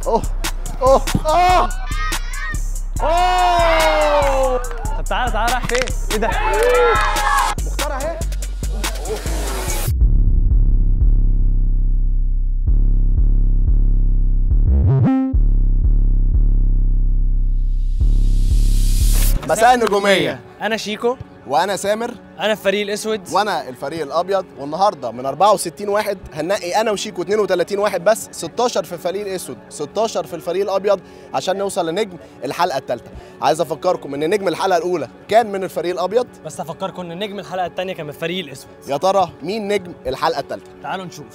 اوه اوه اوه اوه. طب تعالى تعالى، رايح فين؟ ايه ده؟ مختار اهي. مساء النجومية. أنا شيكو. وأنا سامر. أنا الفريق الأسود. وأنا الفريق الأبيض. والنهاردة من 64 واحد هننقي أنا وشيكو 32 واحد بس، 16 في الفريق الأسود، 16 في الفريق الأبيض، عشان نوصل لنجم الحلقة الثالثة. عايز أفكركم إن نجم الحلقة الأولى كان من الفريق الأبيض، بس أفكركم إن نجم الحلقة الثانية كان من الفريق الأسود. يا ترى مين نجم الحلقة الثالثة؟ تعالوا نشوف.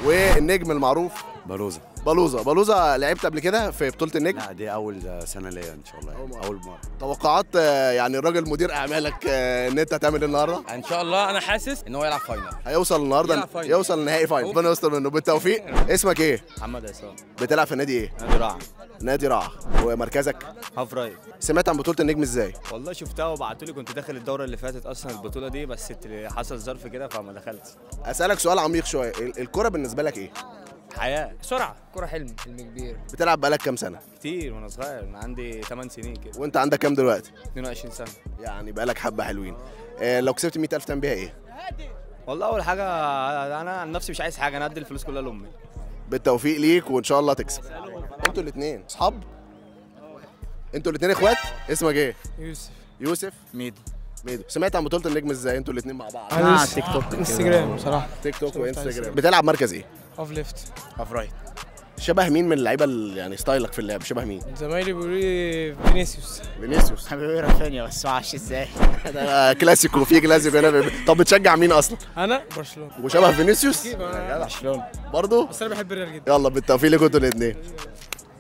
والنجم المعروف بلوزة. بلوزة، بلوزة لعبت قبل كده في بطولة النجم؟ لا، دي أول سنة ليا إن شاء الله، يعني أول مرة. توقعات يعني الراجل مدير أعمالك إن أنت هتعمل إيه النهارده؟ إن شاء الله أنا حاسس إن هو يلعب final. هيوصل النهارده، يوصل النهائي final، ربنا يستر منه. بالتوفيق. اسمك إيه؟ محمد عصام. بتلعب في نادي إيه؟ نادي رعا. نادي رعا. ومركزك؟ half right. سمعت عن بطولة النجم إزاي؟ والله شفتها وبعتوا لي، كنت داخل الدورة اللي فاتت أصلا البطولة دي، بس حصل ظرف كده فما دخلتش. أسألك سؤال عميق شوية، الكرة بالنسبة لك إيه؟ حياة. سرعة. كرة حلم، حلم كبير. بتلعب بقالك كام سنة؟ كتير، وانا صغير، انا عندي 8 سنين كده. وانت عندك كام دلوقتي؟ 22 سنة. يعني بقالك حبة حلوين. لو كسبت 100,000 تعمل بيها ايه؟ والله أول حاجة أنا عن نفسي مش عايز حاجة، أنا أدي الفلوس كلها لأمي. بالتوفيق ليك وإن شاء الله تكسب. انتوا الاتنين أصحاب؟ انتوا الاتنين إخوات؟ اسمك ايه؟ يوسف. يوسف؟ ميدو. ميدو. سمعت عن بطولة النجم ازاي انتوا الاتنين مع بعض؟ على تيك توك، انستجرام بصراحة. تيك توك وانستجرام. بتلعب مركز ايه؟ half left. half right. شبه مين من اللعيبة يعني style ك في اللعب شبه مين؟ زمايلي بيقولوا لي فينيسيوس. فينيسيوس حبيبي رافينيا، بس ما اعرفش ازاي. ده كلاسيكو، في كلاسيكو هنا. طب بتشجع مين اصلا؟ انا برشلونة. وشبه فينيسيوس؟ برشلونة برضه؟ بس انا بحب الريال جدا. يلا بالتوفيق لكم انتوا الاثنين.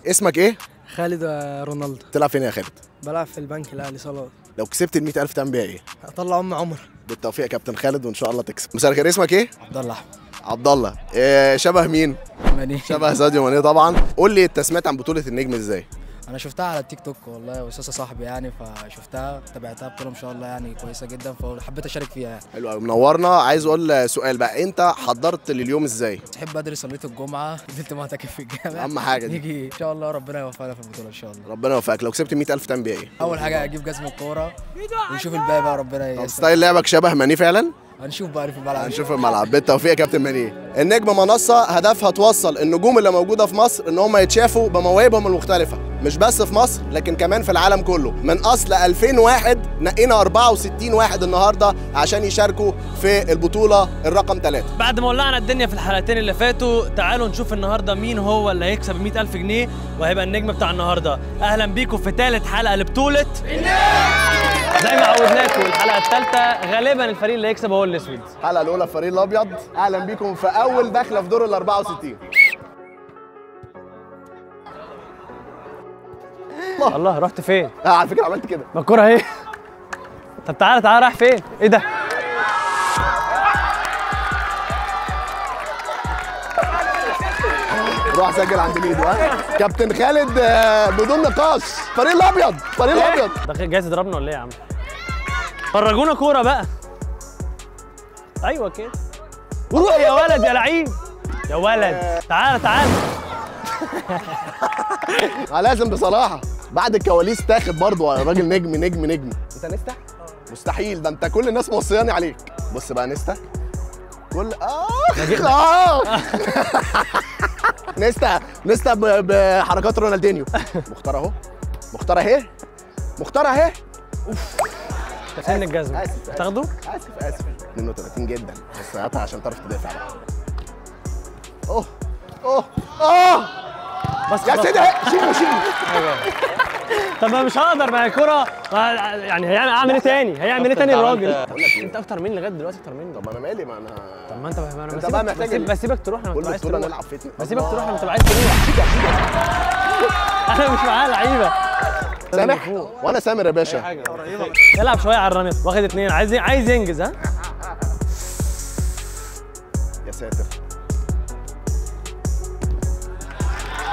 اسمك ايه؟ خالد رونالدو. تلعب فين يا خالد؟ بلعب في البنك الاهلي صالات. لو كسبت ال 100,000 تعمل بيها ايه؟ اطلع ام عمر. بالتوفيق يا كابتن خالد وان شاء الله تكسب. مساء الخير، اسمك ايه؟ عبد الله احمد. عبد الله. إيه شبه مين؟ ماني. شبه ساديو ماني طبعا. قول لي انت سمعت عن بطولة النجم ازاي؟ انا شفتها على التيك توك والله، وساسة صاحبي يعني، فشفتها تابعتها بطولة ما شاء الله يعني كويسة جدا، فحبيت اشارك فيها يعني. حلو قوي، منورنا. عايز اقول سؤال بقى، انت حضرت لليوم ازاي؟ تحب بدري، صليت الجمعة، فضلت معتكف في الجامع. اهم حاجة دي. نيجي ان شاء الله ربنا يوفقنا في البطولة ان شاء الله. ربنا يوفقك. لو كسبت 100,000 تعمل بيها ايه؟ اول حاجة اجيب جزمة الكورة ونشوف الباقي بقى، ربنا ييسر. style لعبك شبه ماني فعلا؟ هنشوف بقى في الملعب. هنشوف في الملعب. بالتوفيق يا كابتن ماني. النجم منصة هدفها توصل النجوم اللي موجودة في مصر ان هم يتشافوا بمواهبهم المختلفة، مش بس في مصر لكن كمان في العالم كله. من اصل 2000 واحد نقينا 64 واحد النهارده عشان يشاركوا في البطولة الرقم 3. بعد ما ولعنا الدنيا في الحلقتين اللي فاتوا، تعالوا نشوف النهارده مين هو اللي هيكسب 100,000 جنيه وهيبقى النجم بتاع النهارده. اهلا بيكم في ثالث حلقة لبطولة النجم. زي ما عودناكم الحلقة الثالثة غالبا الفريق اللي هيكسب هو الاسود. الحلقة الاولى الفريق الابيض. اهلا بيكم في اول دخله في دور ال 64. الله، رحت فين؟ على فكرة عملت كده. ما الكورة اهي. طب تعالى تعالى، رايح فين؟ ايه ده؟ روح سجل عند ميدو. ها كابتن خالد بدون نقاش، فريق الابيض، فريق الابيض. ده جاي تضربنا ولا ايه يا عم؟ فرجونا كورة بقى. ايوه كده. روح يا ولد يا لعيب يا ولد. تعالى تعالى. لازم بصراحة بعد الكواليس تاخد برضه يا راجل. نجم نجم نجم. انت نستا؟ مستحيل، ده انت كل الناس موصياني عليك. بص بقى نستا كل نستا نستا بحركات رونالدينيو. مختار اهو، مختار اهي، مختار اهي. اوف، سن الجزمة تاخده؟ اسف اسف. 32 جدا، بس هاتها عشان تعرف تدافع بقى. اوه اوه اوه، بس يا سيدي شيله شيله. طب ما مش هقدر، ما هي الكورة يعني هيعمل ايه تاني؟ هيعمل ايه تاني الراجل؟ انت اكتر مني لغاية دلوقتي، اكتر مني. طب انا مالي، ما انا طب ما انت ما انا بقى محتاج بسيبك تروح لما تبقى عايز تروح. نلعب فتنة، بسيبك تروح لما تبقى عايز تروح. انا مش معايا لعيبة. سامح وانا سامر يا باشا. يلعب شوية على الرمية، واخد اثنين، عايز ينجز. ها يا ساتر،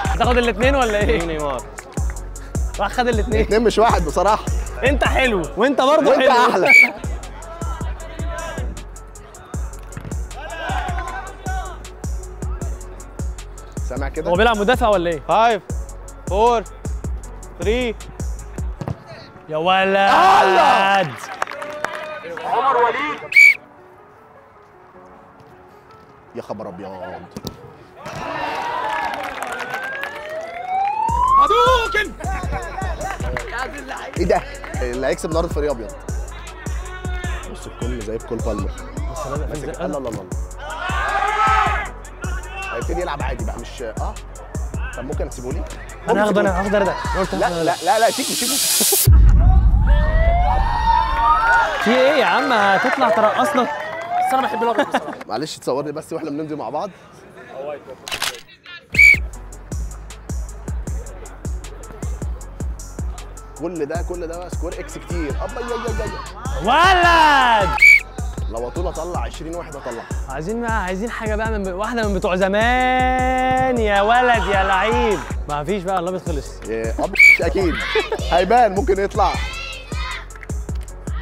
هتاخد الاثنين ولا ايه؟ نيمار راح خد الاثنين. الاثنين مش واحد بصراحة. انت حلو وانت برضه وانت حلو احلى. سامع كده. هو بيلعب مدافع ولا ايه؟ 5 4 3. يا ولد عمر وليد. يا خبر ابيض. هدوكن. ايه ده؟ اللي هيكسب النهارده فريق ابيض. بص الكل زي في كل بالمر. بس لا لا لا لا هيبتدي يلعب عادي بقى مش طب ممكن تسيبه لي؟ انا هاخده، انا هاخده ده. لا لا لا لا شيكو شيكو. في ايه يا عم؟ هتطلع ترقصنا؟ بس انا بحب الابيض بصراحة. معلش تصورني بس واحنا بنمضي مع بعض. كل ده كل ده square X كتير. ابا يا يا يا ولد. لو اطول اطلع 20 واحد اطلع. عايزين حاجة بقى من واحدة من بتوع زمان يا ولد يا لعيب. ما فيش بقى، الابيض خلص. ابيض اكيد هيبان، ممكن يطلع.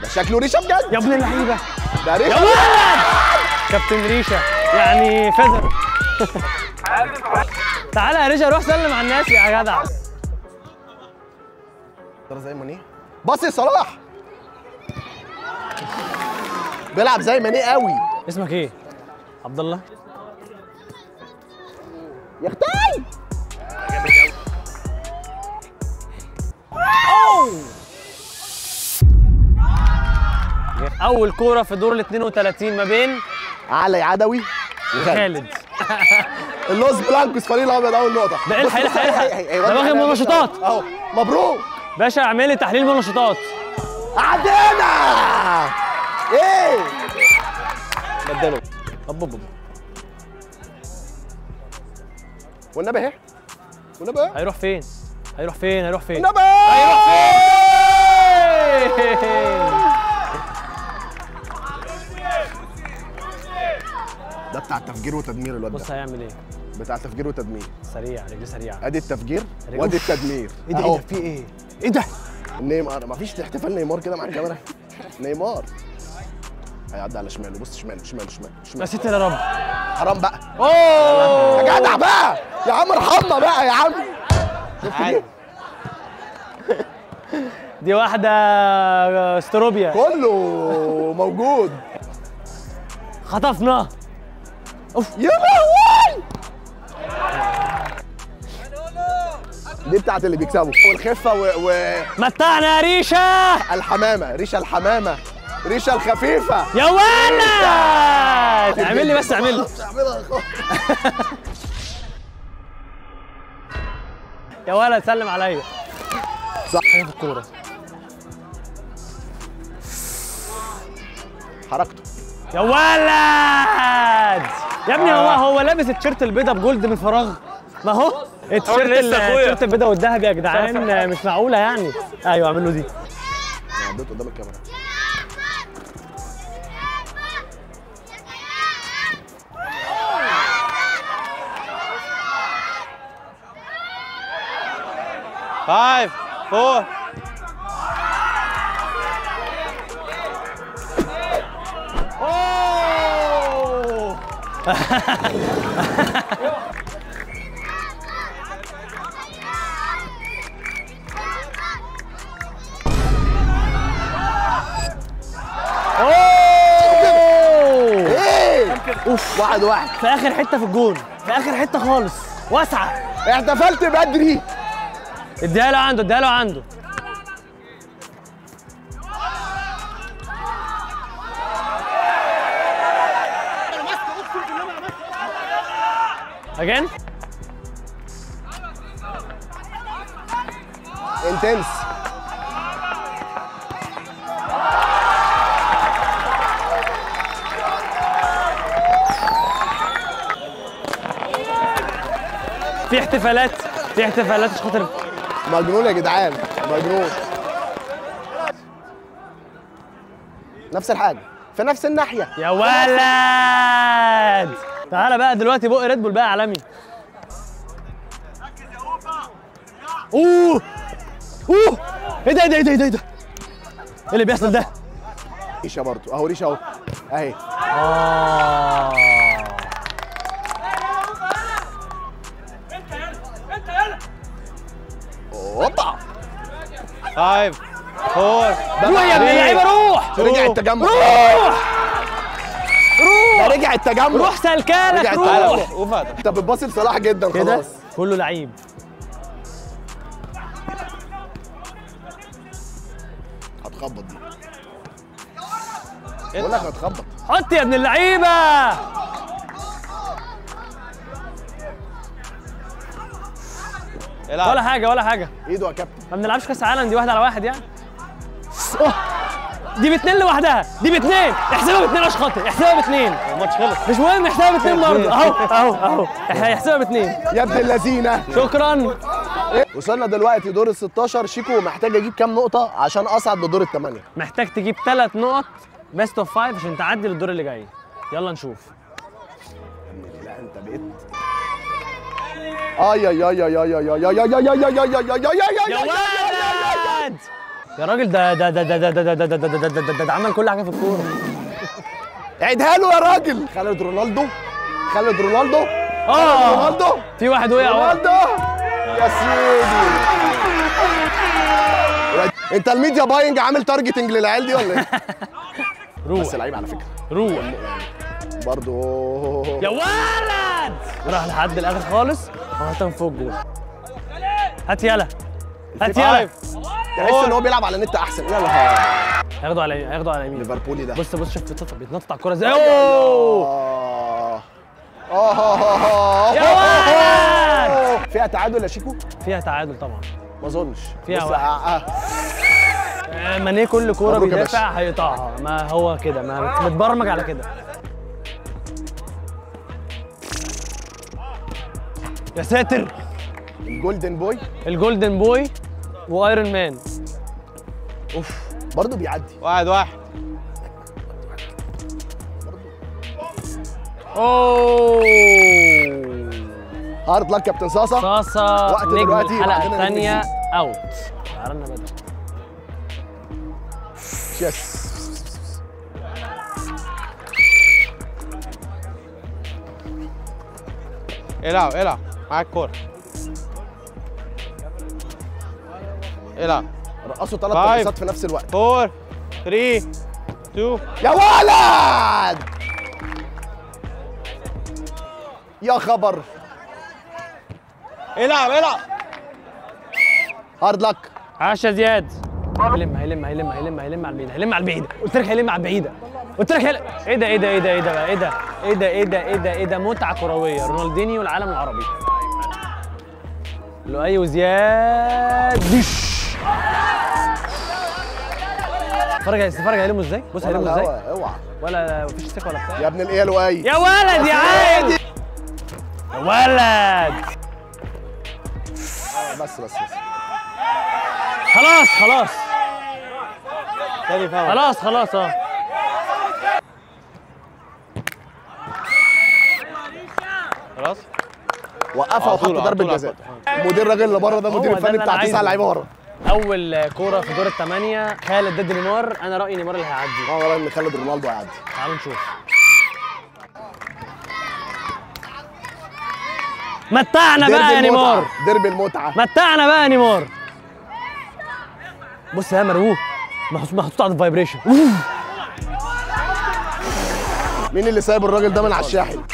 ده شكله ريشه بجد يا ابن اللعيبة. ده ريشه يا ولد. كابتن ريشه يعني feather. تعالى يا ريشه روح سلم على الناس يا جدع. ترى زي ماني. بص يا صلاح بيلعب زي ماني قوي. اسمك ايه؟ عبد الله. يا اختي. اول كورة في دور ال 32 ما بين علي عدوي وخالد. اللوس بلانكوس فريق الابيض اول نقطة. ده الحق الحق الحق، ده واخد منشطات اهو. مبروك باشا، اعمل لي تحليل منشطات. عدينا. ايه بدله. اب اب والنبي اهي، والنبي اهي. هيروح فين؟ هيروح فين؟ هيروح فين؟ والنبي هيروح فين؟ ده بتاع التفجير وتدمير الواد ده. بص هيعمل ايه؟ بتاع تفجير وتدمير. سريع، رجليه سريعة. ادي التفجير وادي التدمير. ايه ده؟ ايه ده؟ في ايه؟ ايه ده؟ نيمار. مفيش احتفال نيمار كده مع الكاميرا. نيمار هيعدي على شماله. بص شماله شماله شماله شماله. يا ستر يا رب. حرام بقى. اوه يا جدع بقى يا عم، ارحمنا بقى يا عم. شفت دي؟ دي واحدة استروبيا. كله موجود. خطفنا. اوف يا لهوي. دي بتاعت اللي بيكسبوا والخفه و متعنا يا ريشه. الحمامة، ريشه الحمامة، ريشه الخفيفة يا ولد. اعمل لي بس، اعمل لي. يا ولد سلم عليا. صح. حاجة في الكورة. حركته يا ولد. يا ابني هو لابس التيشيرت البيضة ب gold من فراغ. ما هو التيشيرت البيضة والذهبي يا جدعان، مش معقولة يعني. ايوه اعمل له دي. انا عديت قدام الكاميرا. 5 4. اوه. اوف. 1-1 في اخر حتة في الجون، في اخر حتة خالص واسعة. احتفلت بدري. اديها له عنده، اديها له عنده. Again? Intense. في احتفالات، في احتفالات عشان خاطر مجنون يا جدعان، مجنون. نفس الحاجة في نفس الناحية يا ولد. تعالى بقى دلوقتي بق ريد بول بقى عالمي. اوه اوه ايه ده ايه ده ايه ده ايه ده؟ ايه اللي بيحصل ده؟ ريشه برضه اهو، ريشه اهو اهي. اوبا. 5 4. روح يا ابن اللعيبة روح. رجع التجمع. روح روح. رجع التجمع. روح سلكانك روح. انت بتباصي لصلاح جدا خلاص. كله لعيب. هتخبط دي. بقول لك هتخبط. حط يا ابن اللعيبة. ولا حاجة ولا حاجة. ايده يا كابتن. ما بنلعبش كاس عالم، دي 1 على 1 يعني. دي باتنين لوحدها، دي باتنين، احسبها باتنين عشان خاطري، احسبها باتنين. الماتش خلص. مش مهم احسبها باتنين برضه، اهو اهو اهو، احسبها باتنين. يا ابن اللذينه. شكرا. وصلنا دلوقتي دور ال 16. شيكو محتاج اجيب كام نقطة عشان اصعد لدور الثمانية؟ محتاج تجيب 3 نقط best of 5 عشان تعدي للدور اللي جاي. يلا نشوف. لا انت بقيت اي اي اي اي اي اي اي اي اي اي اي اي اي اي يا ولد يا راجل، ده ده ده ده ده ده ده ده ده ده ده ده عمل كل حاجة في الكورة. عيدها له يا راجل. خالد رونالدو، خالد رونالدو، خالد رونالدو. في واحد وقع رونالدو يا سيدي. انت ال media buying عامل targeting للعيال دي ولا ايه؟ روح بس لعيب على فكرة. روح برضه يا ولد. راح لحد الاخر خالص وهتم فوق الجول. هات يلا هات يلا. تحس ان هو بيلعب على النت احسن. يلا هياخدوا على هياخدوا على يمين. ليفربولي ده. بص بص شوف بيتنطط على الكورة ازاي. اوه اه يا ولد. فيها تعادل يا شيكو؟ فيها تعادل طبعا. ما اظنش فيها واحد. ماني كل كورة بيدافع هيقطعها، ما هو كده، ما متبرمج على كده. يا ساتر. ال golden boy، ال golden boy و Iron Man. اوف برضه بيعدي. 1-1. اوه hard luck كابتن صاصه. صاصه وقت دلوقتي الحلقة الثانية out. عرفنا بدري. yes العب العب معاك كورة. العب. رقصوا 3 ترقصات في نفس الوقت. 4 3 2. يا ولد يا خبر. العب العب. hard luck. عاش يا زياد. هيلم هيلم هيلم هيلم هيلم على البعيدة، هيلم على البعيدة، قلت لك هيلم على البعيدة، قلت لك هيلم. ايه ده ايه ده ايه ده ايه ده بقى ايه ده ايه ده ايه ده ايه ده ايه ده. متعه كروية، رونالدينيو والعالم العربي. لؤي وزياد. دش. اتفرج اتفرج هيلموا ازاي؟ بص هيلموا ازاي؟ اوعى ولا مفيش ثقة ولا بتاع. يا ابن الايه يا لؤي. يا ولد يا عادي يا ولد. بس بس بس خلاص خلاص تاني فاول. خلاص خلاص خلاص وقفها وحط ضربه جزاء. مدير الراجل اللي بره ده مدير الفني بتاع 9 لعيبة ورا. اول كورة في دور الثمانية خالد ضد نيمار. انا رايي نيمار اللي هيعدي. انا رايي ان خالد رونالدو هيعدي. تعالوا نشوف. متعنا بقى يا نيمار. ديربي المتعة. متعنا بقى يا نيمار. بص يا مروه محطوط على ال vibration. مين اللي سايب الراجل ده من على الشاحن؟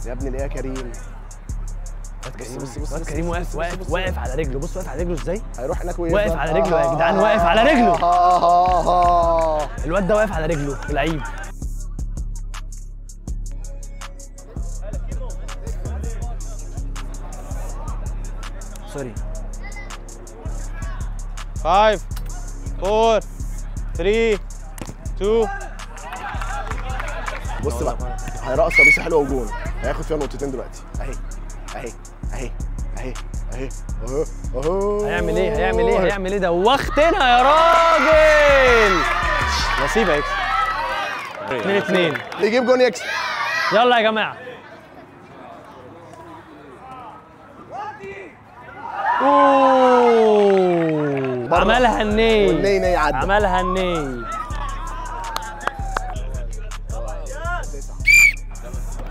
يا ابن الايه يا كريم. بص بص بص كريم واقف واقف واقف على رجله. بص واقف على رجله ازاي؟ هيروح هناك واقف على رجله يا جدعان، واقف على رجله. الواد ده واقف على رجله لعيب. sorry. 5 4 3 2. بص بقى هيرقص ترقيصه حلوة وجون، هياخد فيها نقطتين دلوقتي. اهي اهي اهي اهي اهي اهو اهو. هيعمل ايه هيعمل ايه هيعمل ايه؟ دوختنا يا راجل. نصيب هيكسب. 2-2. يجيب جون يكسب. يلا يا جماعة. اوه عملها الني. والني عدى. عملها الني.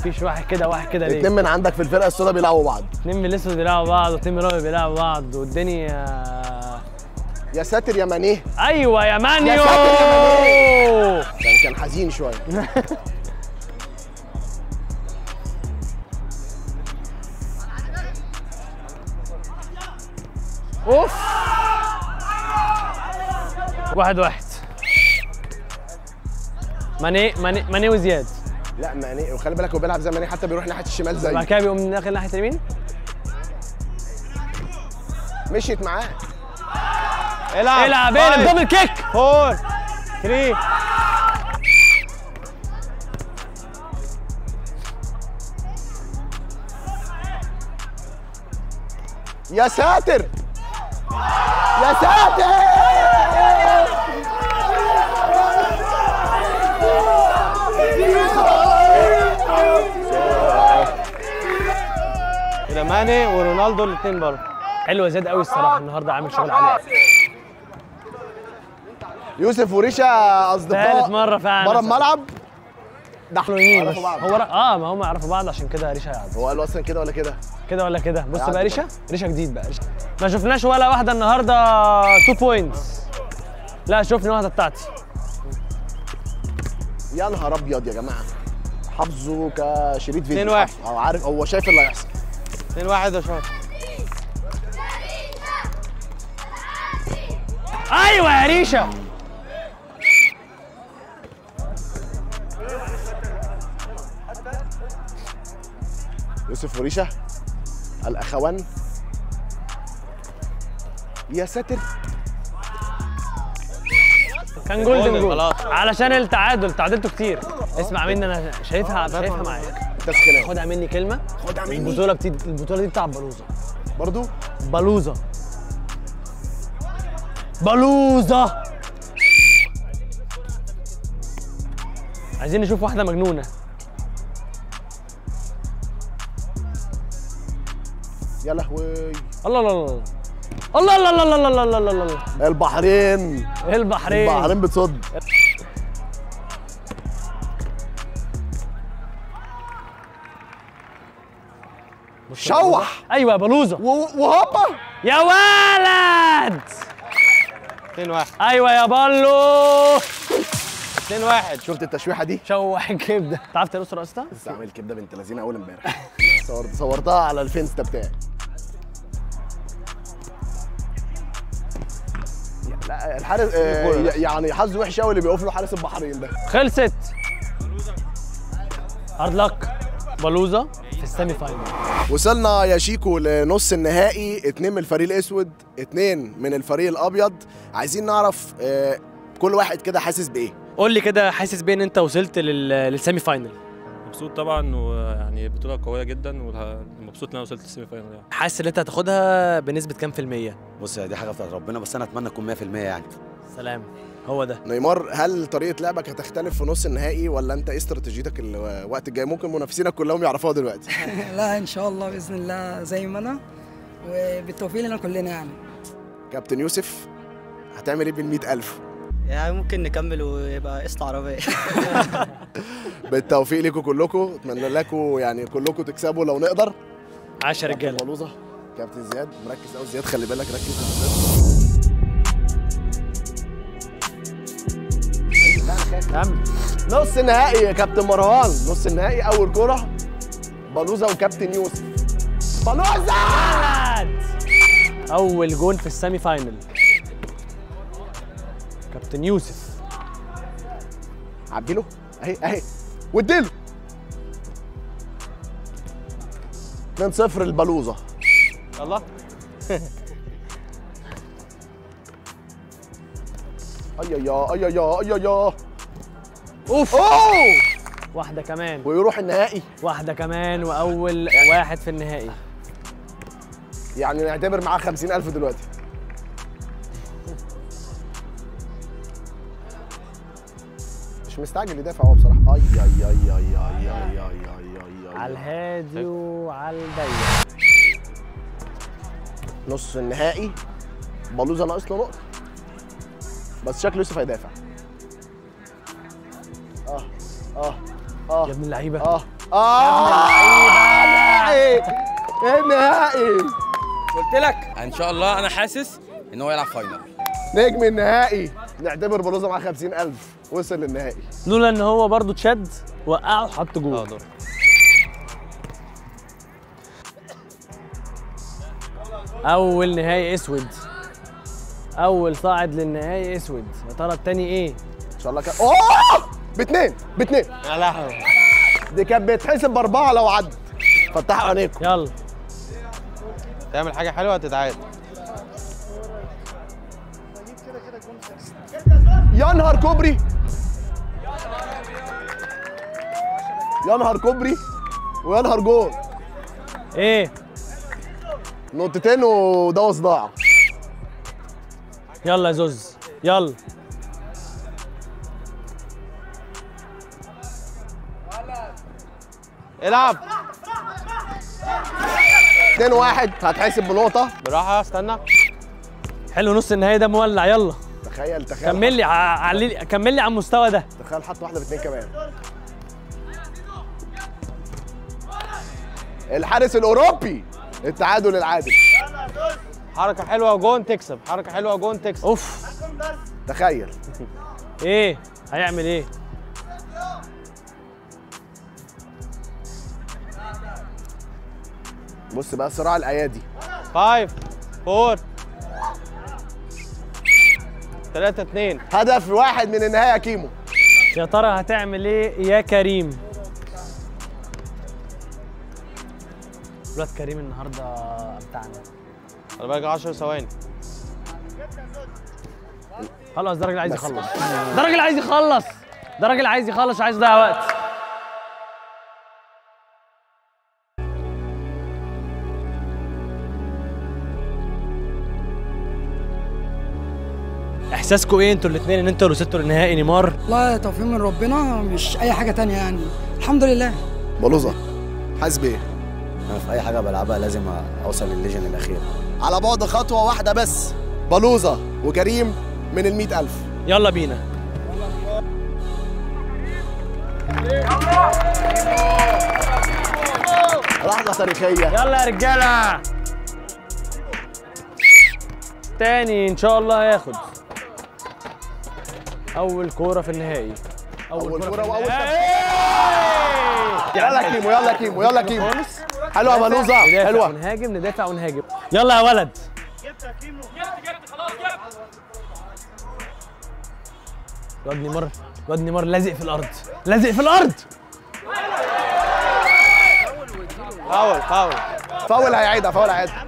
مفيش واحد كده واحد كده ليه؟ اتنين من عندك في الفرقة السوداء بيلعبوا بعض، اتنين من الاسود بيلعبوا بعض واتنين من الابيض بيلعبوا بعض والدنيا. يا ساتر يا مانيه. ايوه يا مانيو، يا ساتر يا مانيه. كان حزين شوية. اوف 1-1. ماني ماني ماني وزياد. لا ماني، وخلي بالك هو بيلعب زي ماني، حتى بيروح ناحية الشمال زيه، بعد كده بيقوم داخل ناحية اليمين. مشيت معاه. العب العب العب double kick. 4 3. يا ساتر يا ساتر. كده ماني ورونالدو الاثنين بره. حلوة زياد قوي الصراحة النهارده، عامل شغل عالي. يوسف وريشه اصدقاء ثالث مرة فعلا بره الملعب. دخلوا يمين بس هو ما هم يعرفوا بعض عشان كده ريشه يعدي. هو قال له اصلا كده ولا كده؟ كده ولا كده. بص بقى ريشه، ريشه جديد بقى. ريشة. ما شفناش ولا واحدة النهارده 2 points. لا شفنا واحدة بتاعتي. يا نهار ابيض يا جماعة، حافظه كشريط فيديو. 2-1. عارف هو شايف اللي هيحصل. 2-1 يا شاطر. ايوه يا ريشه. يوسف وريشه الاخوان. يا ساتر، كان golden goal علشان التعادل، تعادلته كتير. اسمع مني، انا شايفها شايفها معاك. خدها مني كلمة، خدها مني. البطولة البطولة دي بتاع بلوزة برضو. بلوزة بلوزة. عايزين نشوف واحدة مجنونة. يا لهوي. الله الله الله الله الله الله الله الله الله الله. البحرين البحرين البحرين بتصد. شوح. ايوه يا بلوزة. وهوبا يا ولد. 2-1. ايوه يا بالو. 2-1. شفت التشويحه دي؟ شوح الكبده. تعرف ترقص رقصتها؟ لسه عامل كبده بنت لذينه اول امبارح. صورتها على الفينستا بتاعي. لا الحارس يعني حظه وحش قوي اللي بيقف له حارس البحرين ده. خلصت. hard luck بلوزة في ال semi final. وصلنا يا شيكو لنص النهائي، 2 من الفريق الاسود، 2 من الفريق الابيض. عايزين نعرف كل واحد كده حاسس بايه. قول لي كده حاسس بايه ان انت وصلت لل semi final؟ مبسوط طبعا، ويعني بطوله قوية جدا، ومبسوط ان انا وصلت لل semi final. يعني حاسس ان انت هتاخدها بنسبة كام في المية؟ بص دي حاجة بتاعت ربنا، بس انا اتمنى تكون 100% يعني. سلام، هو ده. نيمار، هل طريقه لعبك هتختلف في نص النهائي ولا انت ايه استراتيجيتك الوقت الجاي؟ ممكن منافسينك كلهم يعرفوها دلوقتي. لا ان شاء الله باذن الله زي ما انا، وبالتوفيق لنا كلنا يعني. كابتن يوسف، هتعمل ايه بال 100,000؟ يعني ممكن نكمل ويبقى قسط عربية. بالتوفيق لكم كلكم، اتمنى لكم يعني كلكم تكسبوا لو نقدر. عاش يا رجاله. بلوزة. كابتن زياد مركز قوي. زياد خلي بالك، ركز. نص النهائي يا كابتن مروان، نص النهائي، اول كرة بلوزة وكابتن يوسف. بلوزة! اول جون في ال semi final. كابتن يوسف عديله اهي اهي واديله. 2-0 البلوزة. يلا. اي يا اي يا اي يا. اوف. اوه واحدة كمان ويروح النهائي. واحدة كمان واول واحد في النهائي. يعني نعتبر معاه 50,000 دلوقتي. مش مستعجل يدافع هو بصراحة. اي اي اي اي اي اي اي اي. على الهادي وعلى الضيق. نص النهائي بلوزة ناقص له نقطة، بس شكله يوسف هيدافع. اه اه اه يا ابن اللعيبة. نهائي، النهائي. قلت لك ان شاء الله انا حاسس ان هو يلعب final. نجم النهائي، نعتبر بلوزة معاه 50000 وصل للنهائي. لولا ان هو برضه اتشد وقعه وحط جول. اول نهائي اسود، اول صاعد للنهائي اسود، يا ترى التاني ايه؟ ان شاء الله كان اوه باثنين باثنين. يا لهوي، دي كانت بتحسب باربعة لو عدت. فتحوا عينيكم. يلا تعمل حاجة حلوة تتعاد. يا نهار كوبري، يا نهار كوبري، ويا نهار جول. ايه؟ نقطتين وده صداع. يلا يا زوز، يلا. العب. 2-1 هتحسب بنقطة. براحة، استنى. حلو، نص النهائي ده مولع. يلا تخيل تخيل، كمل لي علي، كمل لي على المستوى ده. تخيل حط واحدة باثنين كمان. الحارس الأوروبي، التعادل العادل. حركة حلوة وجون تكسب، حركة حلوة وجون تكسب. اوف، تخيل. ايه هيعمل ايه؟ بص بقى صراع الايادي. 5 4 3 2. هدف واحد من النهاية يا كيمو. يا ترى هتعمل ايه يا كريم؟ الواد كريم النهارده امتعنا. خلي بالك 10 ثواني. خلاص ده راجل عايز يخلص، ده راجل عايز يخلص، ده راجل عايز يخلص، عايز يضيع وقت. احساسكم ايه انتوا الاثنين ان انتوا وصلتوا للنهائي نيمار؟ والله توفيق من ربنا، مش اي حاجة ثانية يعني، الحمد لله. بلوزة، حاسس بايه؟ انا في اي حاجة بلعبها لازم اوصل للل level الاخير. على بعد خطوة واحدة بس، بلوزة وكريم من ال 100000. يلا بينا. لحظة تاريخية. يلا يا رجاله. تاني ان شاء الله هياخد اول كورة في النهائي. اول كورة واول يلا كيمو، يلا كيمو، يلا كيمو. حلوة يا بلوزة، حلوة. ونهاجم، ندافع ونهاجم. يلا يا ولد. جبت يا كيمو، جبت خلاص جبت. الواد نيمار، الواد نيمار لازق في الارض، لازق في الارض. foul foul فاول، هيعيدها، فاول هيعيدها.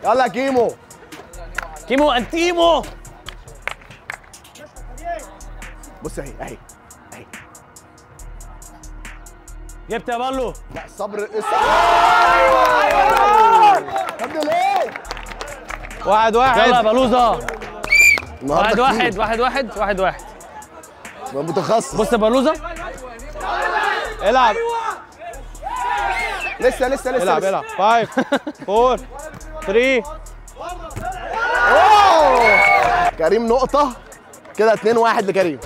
يلا كيمو، كيمو انتيمو. بص اهي اهي اهي. جبت يا بالو. لا الصبر، الصبر. ايوه ايوه يا ابني ليه؟ 1-1. يلا يا بلوزة. 1-1 1-1 1-1. متخصص. بص يا بلوزة. العب. لسه لسه لسه. العب العب. 5 4 3. اوه كريم نقطة كده. 2-1 لكريم.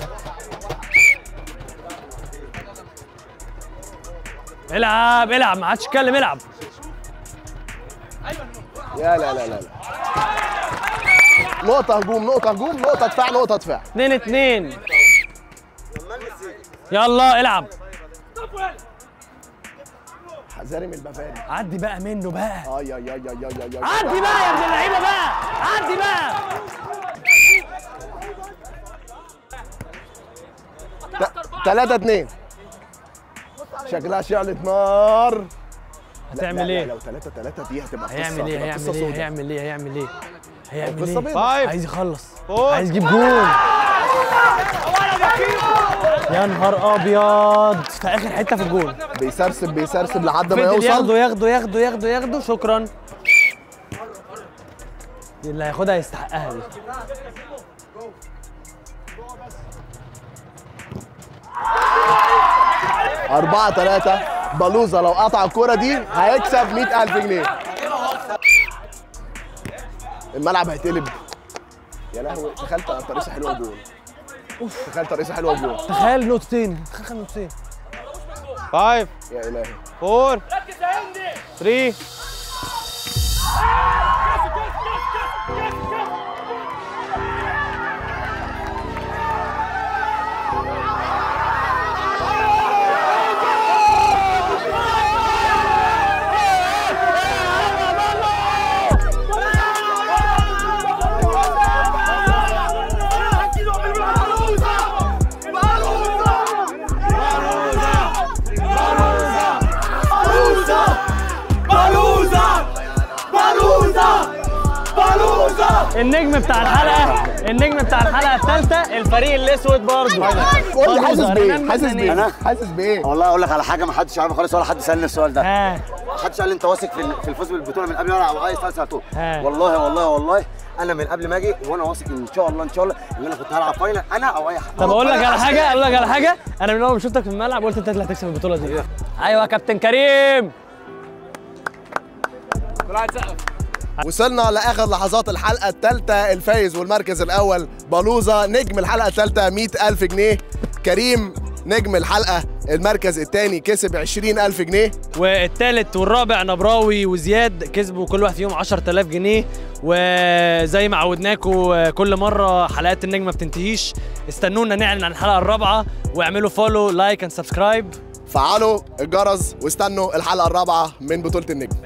العب العب، ما عادش اتكلم، العب. يا لا لا لا لا. نقطة هجوم، نقطة هجوم، نقطة دفاع، نقطة دفاع. 2-2. يلا العب. حذاري من البافاري. عدي بقى منه بقى. اي اي اي اي اي. عدي بقى يا ابن اللعيبة بقى، عدي بقى. 3-2. شكلها شعلة نار. هتعمل ايه؟ لو 3-3 دي هتبقى قصة. هيعمل ايه؟ هيعمل ايه؟ هيعمل ايه؟ هيعمل ايه؟ هيعمل ايه؟ عايز يخلص، عايز يجيب جول. يا نهار ابيض، في اخر حتة في الجول. بيسرسب بيسرسب لحد ما يوصل. ياخده ياخده ياخده ياخده ياخده. شكرا. اللي هياخدها يستحقها دي. 4-3. بلوزة لو قطع الكرة دي هيكسب 100000 جنيه. الملعب هيتقلب. يا لهوي، تخيل ترقيصة حلوة جول. تخيل ترقيصة حلوة جول. تخيل نقطتين، تخيل نقطتين. 5 يا الهي، 4 ركز يا هندي، 3. النجم بتاع الحلقة، النجم بتاع الحلقة الثالثة الفريق الاسود برضه. قول لي حاسس بايه؟ حاسس بايه؟ انا حاسس بايه؟ والله اقول لك على حاجة ما حدش عارفها خالص ولا حد سالني السؤال ده. ما حدش قال لي انت واثق في الفوز بالبطولة من قبل ما العب او اي سؤال سالته. والله والله والله انا من قبل ما اجي وانا واثق ان شاء الله ان شاء الله ان انا كنت هلعب final انا او اي حد. طب اقول لك على حاجة، اقول لك على حاجة، انا من اول ما شفتك في الملعب قلت انت اللي هتكسب البطولة دي. ايوه يا كابتن كريم. وصلنا لاخر لحظات الحلقة الثالثة، الفايز والمركز الاول بلوزة نجم الحلقة الثالثة 100,000 جنيه، كريم نجم الحلقة المركز الثاني كسب 20,000 جنيه، والثالث والرابع نبراوي وزياد كسبوا كل واحد فيهم 10,000 جنيه. وزي ما عودناكم كل مرة حلقات النجم ما بتنتهيش، استنونا نعلن عن الحلقة الرابعة، واعملوا follow like and subscribe، فعلوا الجرس واستنوا الحلقة الرابعة من بطوله النجم.